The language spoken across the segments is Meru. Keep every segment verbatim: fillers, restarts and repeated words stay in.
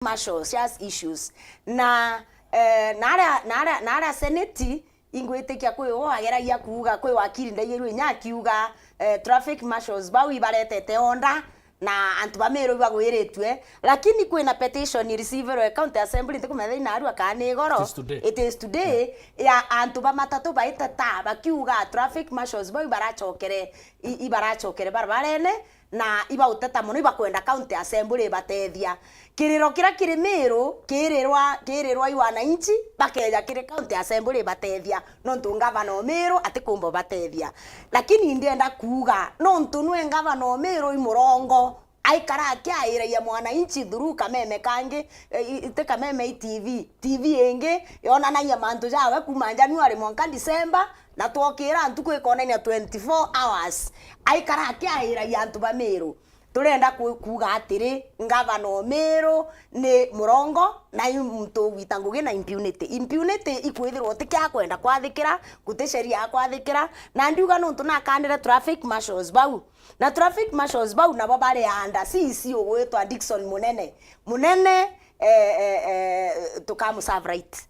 marshals, just issues. Na, eh, na aria, na aria, na aria Senate, ingwitikia kwi o ageragia kuuga, kwi wakiri ndaigirue inya akiuga, eh, traffic marshals bau ibaretete order, na antu ba Meru ibagwiritue, lakini kwina petition receiverwe County Assembly, ntikumenya thaa inarua kana ni igoro. It is today. It is today, ya antu ba matatu baiteta bakiuga traffic marshals bau ibaracokere, i-, ibaracokere barabarene, na ibauteta mono, ibakwenda County Assembly ibatethia. Kiriro kiria kiri Meru kirirwa, kirirwa i wananchi bakeja kiri County Assembly ibatethia, nontu ngavana o Meru atikumba ubatethia. Lakini ndienda kuuga, nontu nwe ngavana o Meru i murongo, aikara akiairagia mwananchi through kameme kangi, eh, i-, ti kameme, i T V. T V ingi yonanagia mantu jawe kuma January mwanka December, na twokira ntuku ikonania twenty-four hours. Aikara akiairagia antu ba Meru. Turenda ku-, kuuga atiri, ngavana o Meru ni murongo, na i muntu ugwita ngugi na impunity. Impunity ikwithirwa uti kia kwenda kwathikira, guti sheria ya kwathikira, na ndiuga nontu nakanire traffic marshals bau. Na traffic marshals bau nabo bari under C C ugwitwa Dickson Munene. Munene, eh, eh, eh, tukamuserve right.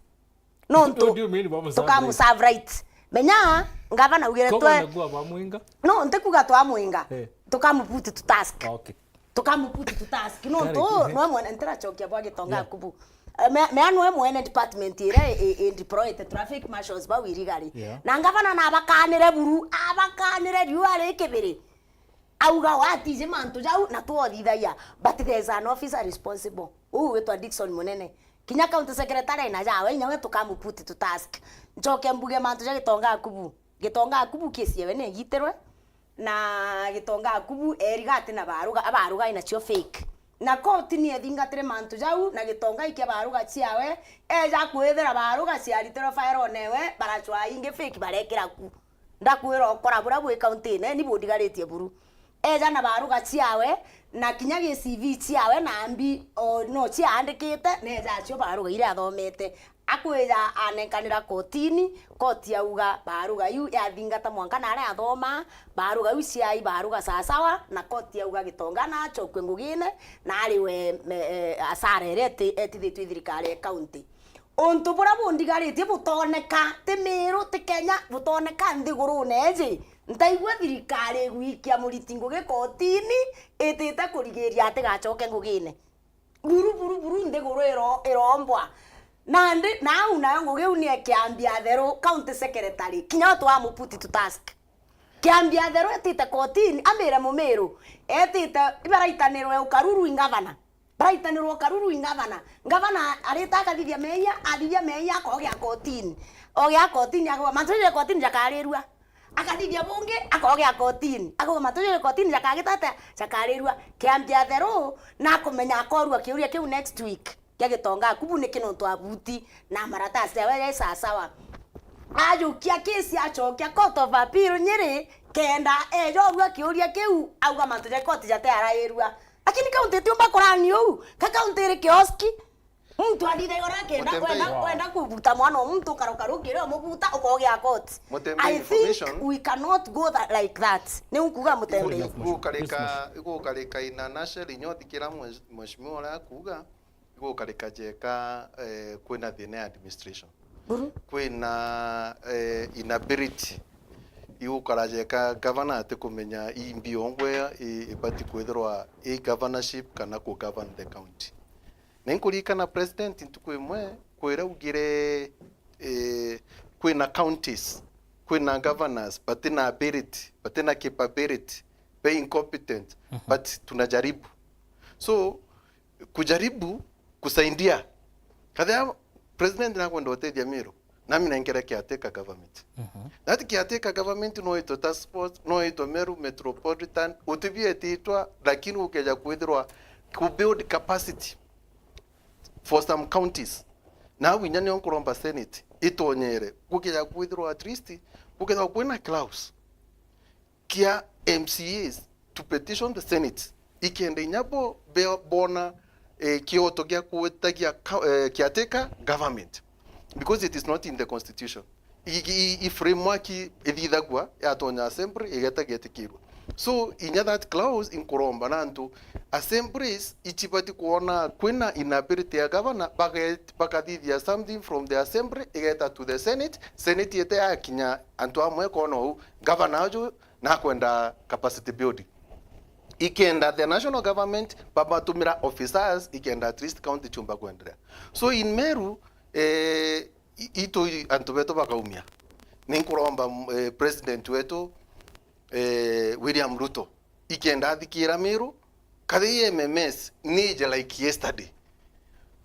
Nontu what do you mean by muserve right? Tukamuserve right. Menya, ngavana augire twe, no, ntikuga twamwinga. Eh. Tukamuput to task. Okay. Tukamuput to task. Nontu, kare ki-, no mwene, ntiracokia bwa Gitonga Akubu. Eh, me-, mea nwe mwene department iria i, i, i deployete traffic marshals bau irigari. Yeah. Na ngavana nabakanire buru, abakanire riua ri kibiri. Auga, "Watiji mantu jau na twothithagia, but there is an officer responsible." Uu witwa Dickson Munene. Kinya county secretary na jawe, inya we tukamuput to task. Ncoke mbuge mantu ja Gitonga Akubu. Gitonga Akubu case yawe ni igitirwe, na Gitonga Akubu eriga ati na baruga, abaruga inacio fake. Na koti ni ethingatire mantu jau, na Gitonga ikia baruga ciawe, eja kwithira baruga ciaritirwe file newe, baracwa ingi fake barekira ku. Ndakwira ukora buria bwi kaunti ine, ni bundigaritie buru. Eja na baruga ciawe, na kinya gi C V ciawe, na mbi, o, no ciaandikite, neja acio baruga iria athomete. Akwija anenkanira kotini, koti yauga baruga iu yathingata mwanka na aria athoma, baruga iu ciai baruga sawasawa, na koti yauga Gitonga na acokue ngugine, na ariwe, me-, eh, asara iria eti-, etithitue i thirikari ya kaunti. Untu buria bundigaritie butoneka, ti Miru, ti Kenya, butoneka nthigurune iji, ntaigua thirikari igwikia muriti ngugi kotini, itite kurigiria atigacoke ngugine. Buru, buru, buru, nthiguru iro-, irombwa. Nandi, nau nayo ngugi iu ni ya Kiambia Theru, county secretary, kinya we twamuput to task. Kiambia Theru etite kotini, amire Mumiru, etite, ibaraitanirwe ukaruru i ngavana. Baraitanirwa ukaruru i ngavana. Ngavana arita akathithia meeyia, athithia meeyia, akogea kotini. Ogea kotini, akauga, "Mantu jaja kotini jakarirua." Akathithia bungi, akogea kotini. Akauga, "Mantu jaja kotini jakagita atia? Jakarirua." Kiambia Theru, na akumenya akorua kiuria kiu next week. Kia Gitonga Akubu niki nontu abuti na maratasi jawe jai sawasawa. Ajukia kesi, acokia Court of Appeal Nyeri, kenda eja orua kiuria kiu, auga mantu ja koti jatiarairua. Lakini kaunti itiumba kurani uu, ka kaunti iri kioski. Muntu athithagia uria akenda, Mutembei. Wenda, wenda kubuta mwana o muntu, ukaruka ruki rio umubuta, ukogea koti. Mutembei I think information. We cannot go that, like that. Ni ukuga Mutembei. Igukarika, igukarika in a nutshell, inyo thikira mwe-, mheshimiwa uria akuga, igukarika jeka, eh, kwina thina ya administration. Buru. Kwina, eh, inability. Igukara jeka governor atikumenya i mbiongwe i-, ibati kwithirwa i governorship kana ku govern the county. Na inkuririkana president ntuku imwe kwira augire, eh, kwina counties, kwina governors, batina ability, batina capability, be incompetent, Mhm. but tunajaribu. So, kujaribu kusaidia. Kathia president nakwenda utethia Meru, nami nenkere caretaker government. Mhm. That caretaker government no itwe task force, no itwe Meru Metropolitan, utibietitwa, lakini ukeja kwithirwa ku build capacity for some counties. Na au inya nio nkuromba Senate itonyere, gukeja kwithirwa at least, gukethirwa kwina clause kia M C As to petition the Senate, ikenda inya bo, be-, bona, eh, kioto gia kuwetagia ka-, eh, caretaker government, because it is not in the constitution. I, i, i framework ithithagua yatonya assembly igeta getikirwa. So, inya that clause inkuromba na antu, assemblies ichibati kuona kwina inability ya governor, bage-, bakathithia something from the assembly, igeta to the senate, senate ite yakinya antu amwe kona uu, governor uju nakwenda capacity building. Ikenda the national government bamatumira officers, ikenda at least county chumba kuendelea. So in Meru, eh, i-, itu i-, antu betu bakaumia. Ninkuromba, mm, eh, president wetu, eh, William Ruto, ikenda athikira Meru, kathi M M S nije like yesterday.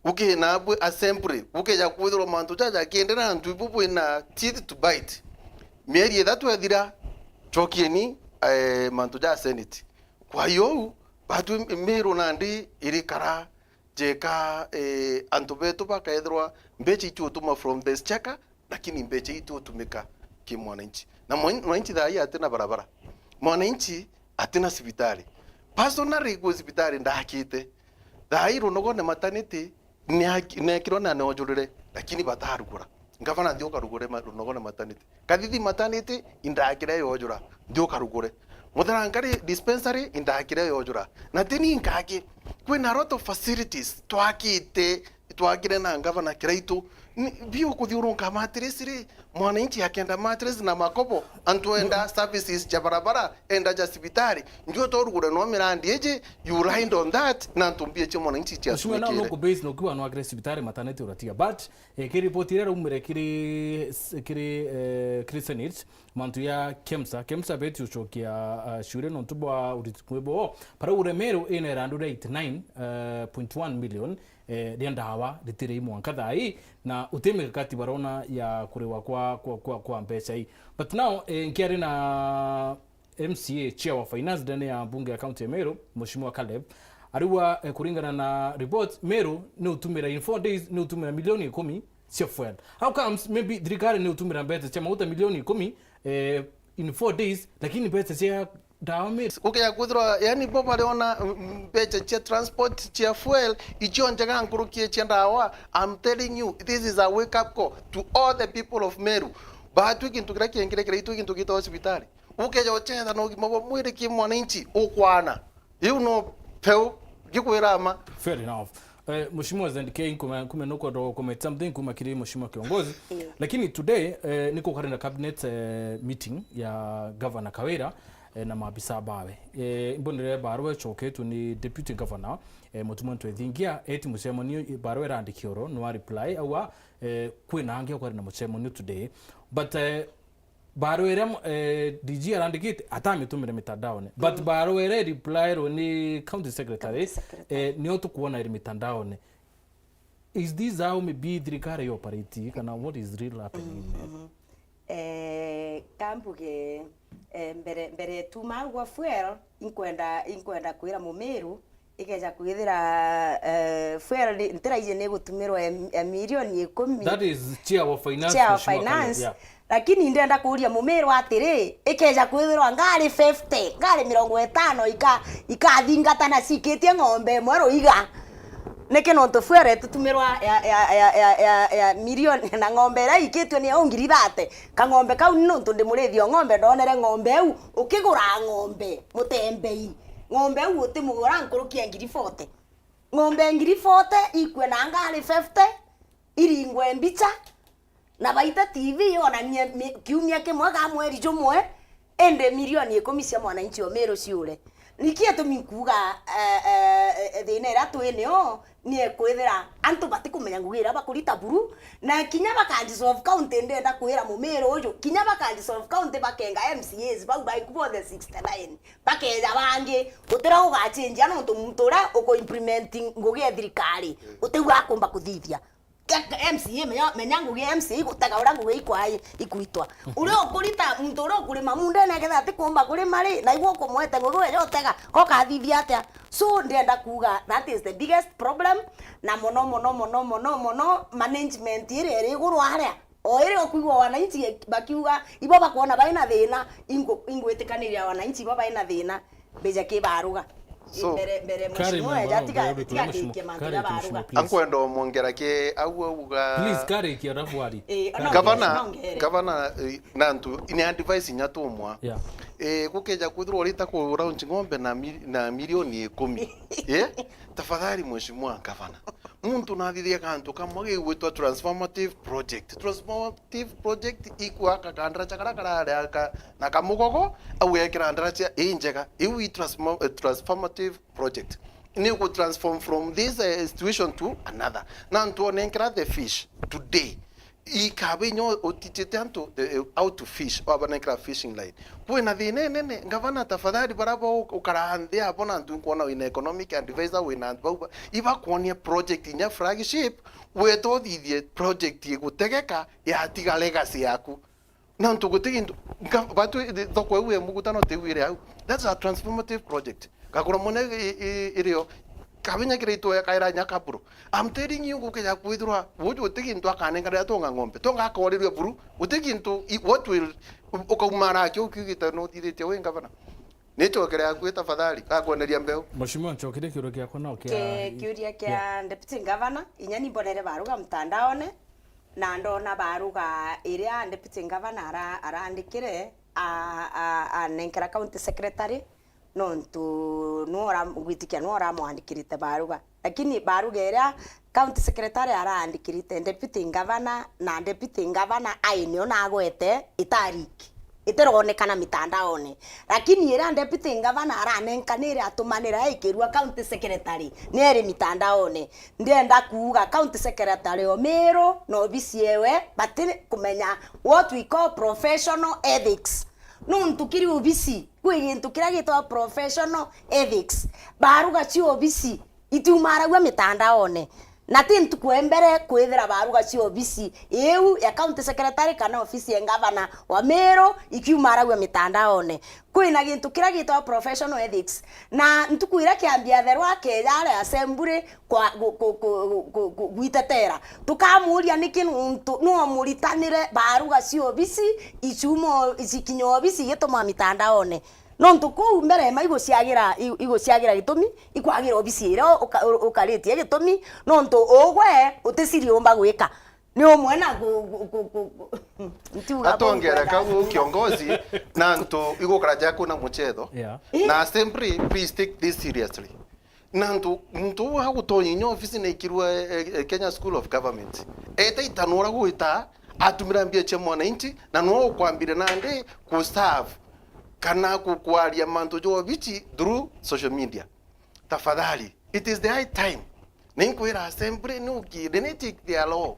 Ukina bwi assembly, ukeja kwithirwa mantu jaja kiendera antu ibu bwina teeth to bite. Mieri ithatu ethira, chokieni, eh, mantu ja senate. Kwa hiyo, batu Meru nandi irikara jeka, eh, antu betu bakaethirwa mbecha itu utuma from the exchequer, lakini mbecha itu utumika ki mwananchi. Na mwan-, mwananchi thaa hii atina barabara. Mwananchi atina cibitari. Personally, gwi cibitari ndakite. Thaa hii Runogone maternity, Neekirwe na neojurire, lakini batarugura. Ngavana nthi ukarugure ma-, Runogone maternity. Kathithi maternity, indakire yojura, nthi ukarugure. Mutharankari dispensary, indakire yojura. Na tini nkaki, kwina a lot of facilities twakite, twakire na ngavana Kiraitu. Ni, biu kuthiurunka mattress ri, mwananchi akenda mattress na makobo, antu enda services ja barabara, enda ja cibitari. Ndio torugure no mirandi iji, you ride on that, na antu mbia cia mwananchi cia Mheshimiwa, nao tumikire. Nuku base no kiwa no akire cibitari maternity uratiga. But, eh, ki report iria raumire kiri, kiri, eh, kiri Senate, mantu ya KEMSA. KEMSA beti ucokia, ah, ciuria nontu bwa uriti mwibo. Para ure Meru ina irandu ria eighty nine point one million, eh, ria ndawa ritiri mwanka thaa ii, na uti mikakati barona ya kuriwa kwa, kwa, kwa, kwa mbeca ii. But now, eh, nkiari na M C A, chair wa finance ndene ya mbunge ya county ya Meru, Mheshimiwa Caleb, ariwa, eh, kuringana na report, Meru ni utumira in four days, ni utumira milioni ikumi cia fuel. How comes maybe thirikari ni utumira mbeca cia mauta milioni ikumi, eh, in four days, lakini mbeca cia ndawa Meru? Ukeja kwithirwa, yani, bo bariona, mm, mbeca cia transport, cia fuel, icio njega nkuruki cia ndawa. I'm telling you, this is a wake up call to all the people of Meru. Batwi kintu kiria kiengire kiria itu kintu gitwa hospitali. Ukeja uchetha na ugima bwa mwiri ki mwananchi ukwana. Iu no peu ngikwira ma. Fair enough. Eh, Mheshimiwa Z N K, nkume, nkume nukwenda comment something kuma kiri Mheshimiwa kiongozi. Yeah. Lakini today, eh, niko kari na cabinet, eh, meeting ya Governor Kawira, eh, na maabisa bawe. Eh, imbonere barua icoketwe ni Deputy Governor, eh, Mutuma Ntwethingia, eti mucemanio, barua irandiki oro, no reply, aua, eh, kwina angi ukwari na mucemanio today. But, eh, Barua iria, eh, D G arandikite, atamitumire mitandaone. But, mm, barua iria ireplyirwe ni county secretary, county secretary, eh, nio tukuona iri mitandaone. Is this how maybe thirikari ioperate, kana what is real happening in there? Mm, mm. Eh, kambuge, eh, mbere, mbere tuma gwa fuel, inkwenda, inkwenda kwira Mumiru, ikeja kwithira, eh, fuel ni, ntiraiji ni gutumirwa ya, ya milioni ikumi. That is chair wa finance, chair wa Mheshimiwa Kale, finance. Yeah. Lakini ndenda kuuria Mumiru atiri, ikeja kwithirwa ngari fifty, ngari mirongo itano ika-, ikathingatana cikitie ng'ombe imwe ruiga. Niki nontu fuel itutumirwa ya, ya, ya milioni na ng'ombe iria ikitwe ni au ngiri thate. Kang'ombe kau ni nontu ndi murithi o ng'ombe, ndonere ng'ombe au, ukigura ng'ombe, mutembei. Ng'ombe au utimugura nkuruki ya ngiri forty. Ng'ombe ngiri forty ikue na ngari fifty, iringwe mbicha, na baite T V yonanie mi-, kiumia kimwe ka mweri jumwe, indi milioni ikumi cia mwananchi o Meru ciure. Niki itumi nkuuga, eh, eh, eh, thina iria twi nio, ni ekwithira antu batikumenya ngugi iria bakurita buru, na kinya baka dissolve county, ndenda kwira Mumiru uju, kinya baka dissolve county, bakenga M C As bau baiku bonthe sixty nine, bakeja bangi, gutira ugachenjia nontu muntu uria uku implement ngugi ya thirikari, mm, utiu akumba kuthithia. Ke-, ke-, M C A, menya, menya ngugi ya M C A igutega uria ngugi ikwai, ikwitwa. Uria ukurita, muntu uria ukurima mundene, akethira atikumba kurima ri, na igwe ukumwete ngugi we yotega, ko kathithia atia? So, ndienda kuuga, that is the biggest problem, na mono, mono, mono, mono, mono, management iria iri iguru aria, o iria ukwigua wananchi bakiuga, ibo bakwona baina thina, ingu-, ingwitikaniria wananchi ibo baina thina. Mbeja ki baruga. So, mbere, mbere, Kari mheshimiwa, mwe eja tiga, barua, tiga mheshimiwa, kikie mantu Kari ja baruga, mheshimiwa, please. Ankwenda omwongera ki au auga. Please, Kari ki alafu ari. Eh, Kari. Ona Gavana, ongere, ongere. Gavana, eh, na antu, ni advice inya tumwa. Yeah. Eh, gukeja kwithirwa urita ku launch ng'ombe na mi-, na milioni ikumi. Eh? Tafadhali Mheshimiwa Gavana. Muntu nathithia kantu kamwe gigwitwa transformative project. Transformative project ikwaka kandaracha karia karari aka na kamugogo, au ekira ndaracha injega. Iu i transform-, eh, transformative project. Ni gu transform from this, eh, situation to another. Na ntu onenkera the fish today. Ikaba inya utichite antu, eh, eh, how to fish, wabanenkera fishing line. Kwina thina inene, ngavana, tafadhali, bara bo ukara nthi abo na antu nkwona wina economic advisor, wina antu bau ba-, ibakwonie project inya flagship, wete uthithie project igutegeka yatiga legacy yaku. Na antu guti gintu, nga-, batu, thoko iu ya muguta no tigwire au. That's a transformative project. Gakura mone i-, i-, irio. Kabinya kiraitwa ya kaira nya kaburu. I'm telling you, gukeja kwithirwa, uju uti gintu akanenga riria tonga ng'ombe. Tonga akorirwe buru, uti gintu, i-, what will, ukaumara akio ukiugite no uthithitie wi ngavana. Ni chokere yaku tafadhali, akweneria mbeu. Mheshimiwa, nchokerie kiuria giakwa no kia Ki-, kiuria kia Yeah. Deputy Governor, inya ni mbonere baruga mtandaone, na ndona baruga iria Deputy Governor ara-, arandikire, a-, a-, anenkera County Secretary, nontu nwe ura-, gwitikia nwe uramwandikirite baruga. Lakini baruga iria County Secretary araandikirite Deputy Governor, na Deputy Governor ai nio nagwete itariki, itironekana mitandaone. Lakini iria Deputy Governor aranenkanire atumanira aikirua County Secretary, ni iri mitandaone. Ndienda kuuga County Secretary o Meru na obisi ewe bati kumenya what we call professional ethics. Nontu kiri obisi, kwi gintu kiria gitwa professional ethics. Baruga cia obisi itiumaragua mitandaone. Na ti ntuku ya mbere kwithira baruga cia obisi iu ya County Secretary kana obisi ya ngavana wa Meru ikiumaragua mitandaone. Kwina gintu kiria gitwa professional ethics. Na ntuku iria Kiambi Atherwa akeja aria assembly kwa, gu-, gu-, gu-, gu-, gu-, gwitetera, tukamuria niki nuntu nwe umuritanire baruga cia obisi, icumo, cikinya obisi igituma mitandaone. Nontu kuu mbere ma iguciagira, i-, iguciagira gitumi, ikwagira obisi iria uka-, u-, ukaritie gitumi, nontu ugwe uticiria umba gwika. Ni umwe na gu-, gu-, gu-, gu-, gu-, ntiuga Atongere nkwenda kau kiongozi, na ntu igukara jaku na muchetho. Yeah. Eh? Na assembly, please take this seriously. Na ntu, muntu uu agutonya inya ofisi na ikirua, eh, eh, Kenya School of Government. Ete itanura gwita, atumira mbia cia mwananchi, na no ukwambire nandi ku serve kana ku-, kwaria mantu ja obichi through social media. Tafadhali, it is the high time. Ni nkwira assembly ni ukire, ni take their law.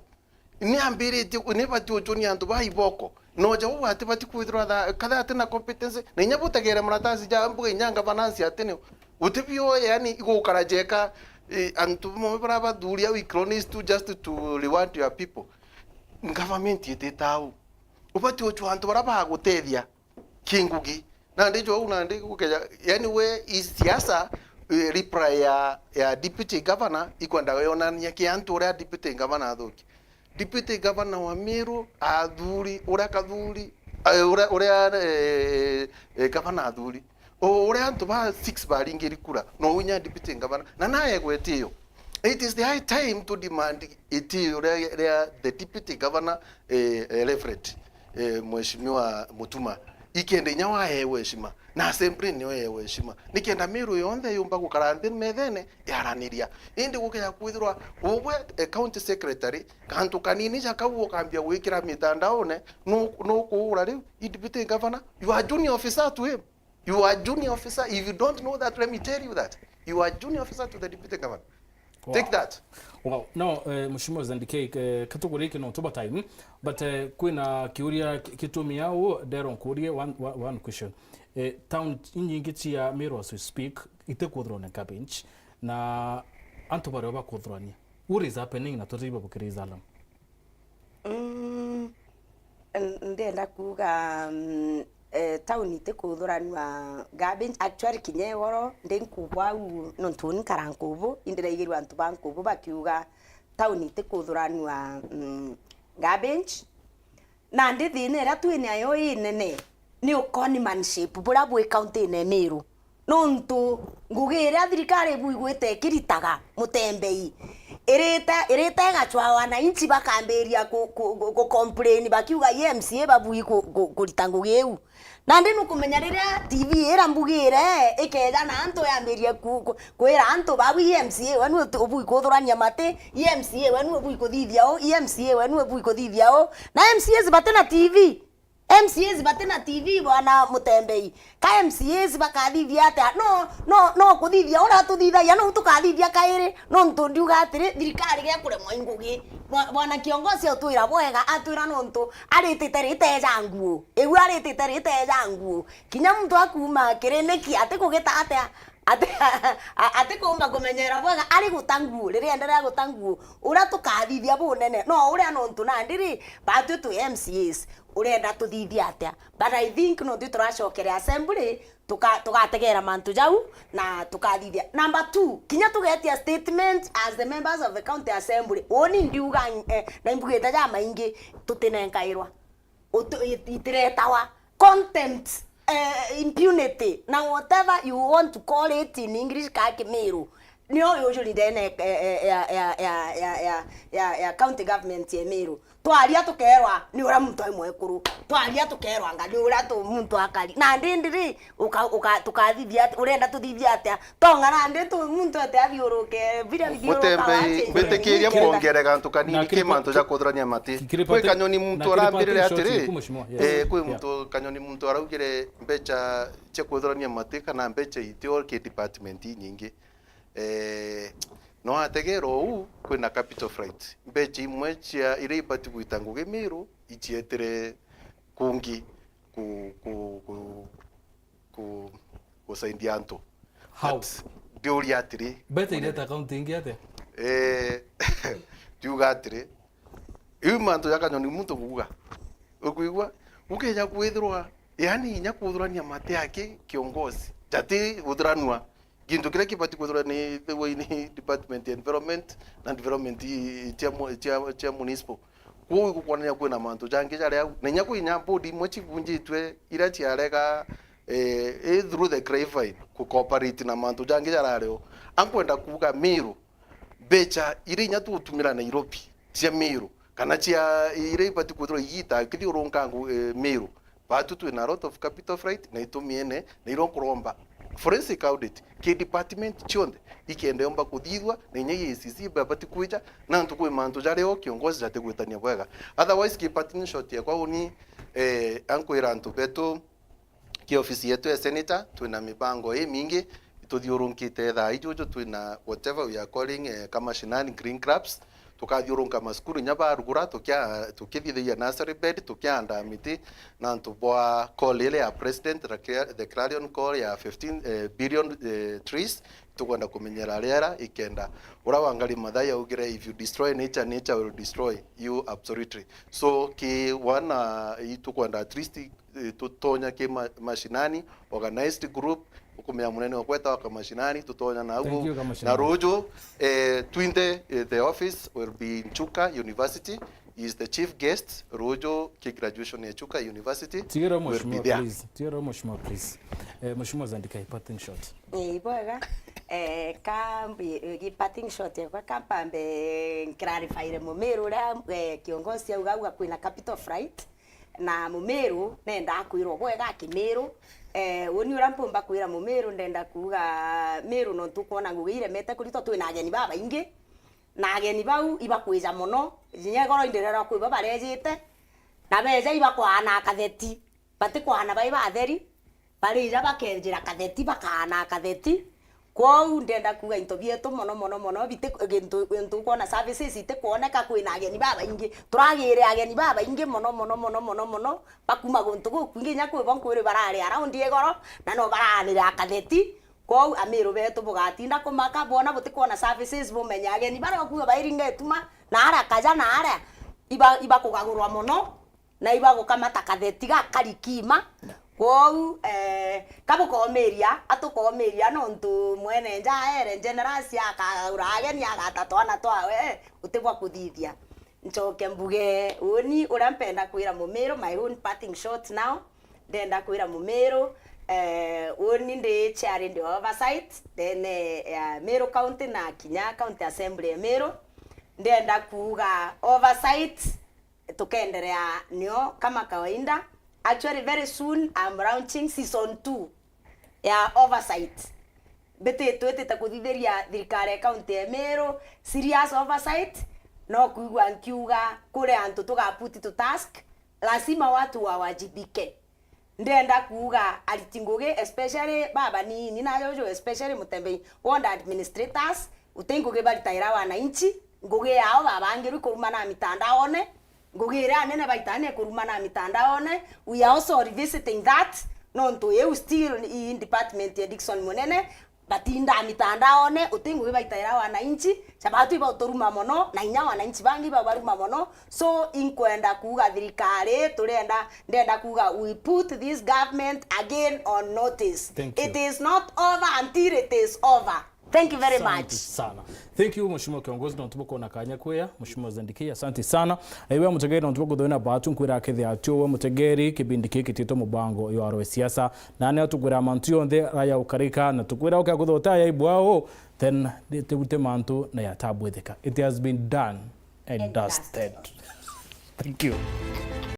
Ni ambiritie, ni bati uchunia antu ba iboko. Noja uu atibati kwithirwa tha-, katha ati na competence. Na inya butegere maratasi ja mbuga inya ngavana nsi ati ni. Utibio, yani, igukara jeka, eh, antu bamwe bara bathuri au ikronistu just to reward your people. Government itita au. Ubati uchwa antu bara bagutethia kingugi. Nandi jo uu nandi gukeja, yani we i siasa, eh, reply ya, ya deputy governor ikwenda yonania ki antu uria deputy governor athuki. Deputy governor wa Meru, athuri, uria kathuri, eh, uria, uria, eh, eh, governor athuri. O uria antu ba six baringiri kura, no unya deputy governor. Na naegwe itio. It is the high time to demand itio ria, ria the deputy governor, eh, eh, Reverend, eh, Mheshimiwa Mutuma. Ikenda inya waewe heshima. Na assembly nio yewe heshima. Nikenda Meru yonthe yumba gukara nthi methene yaraniria. Indi gukeja kwithirwa ugwe, eh, county secretary, kantu kanini ja kau ukambia gwikira mitandaone, nu-, nukuura riu, i deputy governor, you are junior officer to him. You are junior officer. If you don't know that, let me tell you that. You are junior officer to the deputy governor. Wow. Take that. Wow. No, eh, Mheshimiwa Zandikei, eh, katugurike no tuba time, but, eh, kwina kiuria ki-, kitumi au, ndero nkurie one, one, one question. Eh, town inyingi cia Meru as we speak, itikuthirwa na garbage, na antu bario bakuthurania. What is happening na tutiba bukiriza alarm? Mm, n-, ndenda kuuga, mm, eh, town itikuthuranua garbage. Actually, kinya igoro ndi Nkubu au, nontu uni nkara Nkubu, indiraigirua antu ba Nkubu bakiuga town itikuthuranua, mm, garbage. Nandi thina iria twinayo inene ni uconmanship buria bwi county-ine ya Meru. Nontu ngugi iria thirikari ibu igwite ikiritaga, mutembei, irite, irite igacwa wananchi bakambiria ku, ku, ku, ku complain bakiuga i M C A babui ku, ku, kurita ngugi iu. Nandi nukumenya riria T V irambugire ikeja na antu yambirie ku, ku, kwira antu bau i M C A wenu uti-, ubui kuthurania mati, i M C A wenu ubui kuthithia u, i M C A wenu ubui kuthithia u. Na M C As batina T V. M C As batina T V, bwana Mutembei. Ka M C As bakathithia atia? No, no, no kuthithia uria tuthithagia, no tukathithia kairi. Nontu ndiuga atiri, thirikari gekuremwa i ngugi. Bwa-, bwana kiongozi utwira bwega, atwira nontu aritite riteja nguo. Iu aritite riteja nguo. Kinya muntu akuma kiriniki, ati kugita atia? Ati, a-, ati kuumba kumenyera bwega, ari guta nguo, riria enderea guta nguo. Uria tukathithia bunene, no uria nontu nandi ri, batwi twi M C As. Urenda tuthithie atia? But I think no twi turacokere assembly, tuka-, tugategera mantu jau na tukathithia. Number two, kinya tugetia statement as the members of the county assembly. Uni ndiuga, eh, na imbugite ja maingi, tutinenkairwa. Utu-, it-, itiretawa. Contempt, eh, impunity, na whatever you want to call it in English ka Kimiru. Nio yujuri ndene, eh, eh, ya, ya, ya county government ya Meru. Twaria tukerwa ni uria muntu ai mwekuru. Twaria tukerwa anga ni uria tu muntu akari. Na ndindi ri, uka, uka, tukathithia ati-, urenda tuthithia atia? Tonga nandi tu muntu ete athiuruke, biria bithiurukaga Mutembei, ati. Mbitikiria Kiri-, mwongere gantu kanini na kiri ki mantu pa-, ja kuthurania mati. Kiri Kwi pati-, kanyoni na muntu kiri arambirire parting shot atiri, iku, mheshimiwa. Yes. Eh, kwi Yeah. muntu kanyoni muntu araugire mbecha cia kuthurania mati kana mbecha itio ki department inyingi. Eh, no ategera uu kwina capital flight. Mbecha imwe cia iria ibati gwita ngugi Miru icietire kungi ku, ku, ku, ku, gusaidia antu. How? But ndiuria atiri, Mbecha ireta account ingi atia? Eh, ndiuga atiri, iu mantu ja kanyoni muntu nguga. Ukwigua? Ukeja kwithirwa, yani inya kuthurania mate aki kiongozi. Jati guthuranua. Gintu kiria kibati kuthurania ni, ni department ya environment na development i-, i-, cia mu-, cia, cia municipal. Kwou igukwonania kwina mantu jangi jari au. Na inya kwi inya board imwe cibunjitwe iria ciarega, eh, eh, through the grapevine ku cooperate na mantu jangi jarari o. Ankwenda kuuga Miru, mbecha iria inya tugutumira Nairobi cia Miru, kana cia iria ibati kwithirwa igita kithiurunka ngu-, eh, Miru, batu twina a lot of capital flight na itumiene na iria nkuromba forensic audit ki department cionthe ikenda yomba kuthithua na inya E A C C babati kwija na antu kwi mantu jario kiongozi jatigwitania bwega. Otherwise ki parting shot yakwa uni, eh, ankwira antu betu ki ofisi yetu ya senator twina mibango imingi ituthiurunkite thaa ijuju, twina whatever we are calling, eh, kamashinani, green clubs. Tukathiurunka masukuru inya barugura, tukia-, tukithithagia nursery bed, tukiandaa miti na antu bwa call ile ya president, the cla-, the clarion call ya fifteen, eh, billion, eh, trees. Tukwenda kumenyera riera ikenda. Ura Wangari Maathai augire, "If you destroy nature, nature will destroy you absolutely." So ki one, uh, itukwenda at least, eh, tutonya ki ma-, mashinani, organized group, ukumenya munene wa kweta wa kamashinani, tutonya na Thank ugu. You, kamashinani. Na ruju, eh, twinthe, eh, the office will be in Chuka University. He is the chief guest. Ruju ki graduation ya Chuka University. Tigera will be mheshimiwa, there. Please. Tigera mheshimiwa, please. Eh, mheshimiwa Zandika, parting shot. Ii, bwega. Eh, ka mbi-, gi parting shot yakwa, ka mpambe nclarifyre Mumiru uria, eh, kiongozi auga, auga kwina capital flight. Na Mumiru nendaa kwirwa bwega Kimiru. Eh, uni uria mpumba kwira Mumiru, ndenda kuuga Miru nontu ukwona ngugi iremete kuritwa, twina ageni babaingi. Na ageni bau ibakwija mono, kinya igoro indirerwa kwi bo barejite, na beja ibakwaana katheti, batikwaana bai batheri, barija bakenjira katheti, bakaana katheti. Kwou ndenda kuuga into bietu mono, mono, mono, biti-, gintu, gintu ukwona services itikwoneka, kwina ageni babaingi, turagire ageni babaingi mono, mono, mono, mono, mono, bakuma guntu gukwingi, kinya kwi bo nkwiri barari around igoro, na no baraanira katheti. Kwou Amiru betu bugatinda kumaka, bwona butikwona services, bumenye ageni baria ukuuga bairinga ituma, na aria kaja na aria iba-, ibakugagurwa mono, na ibagukamata katheti gakari kiima. Kwou, eh, kabukomiria, atukomiria nontu mwene nja aere generous akagura ageni agata twana twawe, guti bwa kuthithia. Ncoke mbuge, uni uria mpenda kwira Mumiru, my own parting shot now. Ndenda kwira Mumiru, eh, uni ndi chair ndi oversight ndene ya Meru County na kinya County Assembly ya Meru. Ndenda kuuga oversight tukenderea nio kama kawaida. Actually, very soon I'm launching season two ya oversight. Mbiti twitite kuthithiria thirikari ya county ya Meru serious oversight. No kuigua nkiuga kuri antu tuga put to task, lazima watu wawajibike. Ndenda kuuga ariti ngugi, especially baba nini na jojo, especially Mutembei ward administrators, uti ngugi baritaira wananchi, ngugi yao babangirwe kuruma na mitandaone, ngugi iria anene baitane kuruma na mitandaone. We are also revisiting that, nontu iu still i department ya Dickson Munene, batinda mitandaone, uti ngugi baitaira wananchi, cha batu ibauturuma mono, na inya wananchi bangi ibaubaruma mono. So, inkwenda kuuga thirikari, turenda, ndenda kuuga we put this government again on notice. Thank you. It is not over until it is over. Thank you very much. Asante sana. Thank you, Mheshimiwa Kiongozi, na tubuko na kanya kuya, Mheshimiwa Zendiki, asante sana. Na iwe mutegeri, na tubuko thona batu nkwira kethia atio we mutegeri, kibindi kiki kititwo mubango yo arwe siasa. Na nio tukwira mantu yonthe raya ukarika, na tukwira ukaguthota ya ibwao, then tibute mantu na yatabwithika. It has been done and dusted. Thank you.